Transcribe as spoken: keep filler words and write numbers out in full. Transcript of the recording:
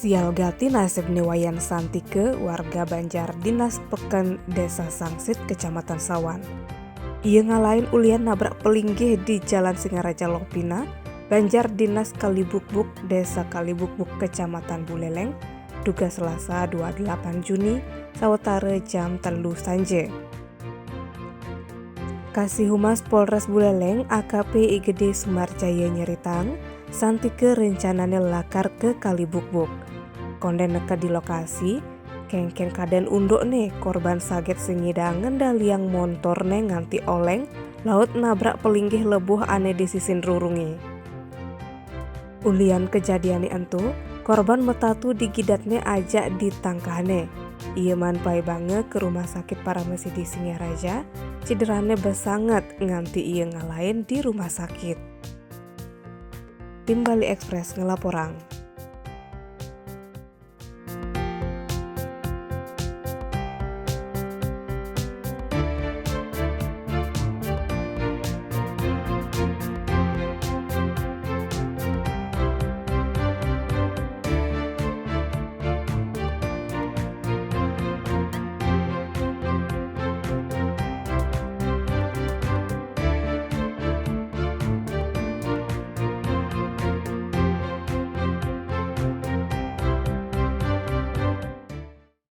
Sial gati nasib ni Wayan Santike, warga Banjar Dinas Peken, Desa Sangsit, Kecamatan Sawan. Ia ngalahin ulian nabrak pelinggih di Jalan Singaraja Longpina, Banjar Dinas Kalibukbuk, Desa Kalibukbuk, Kecamatan Buleleng, dugas Selasa dua puluh delapan Juni, sawetara jam telu sanje. Kasih Humas Polres Buleleng, A K P I G D Sumarjaya, nyeritang, Santike rencanane lakar ke Kalibukbuk. Konden neked di lokasi, kengken kaden undukne, korban saget sing nyidang ngendaliang montorne nganti oleng, laut nabrak pelinggih lebuh ane di sisin rurunge. Ulian kejadiane ento, korban metatu digidatne ajak di tangkahne. Ia maan paibanga ke Rumah Sakit Paramasidi Singaraja, cederane besanget nganti ia ngalahin di rumah sakit. Tim Bali Express ngelaporang.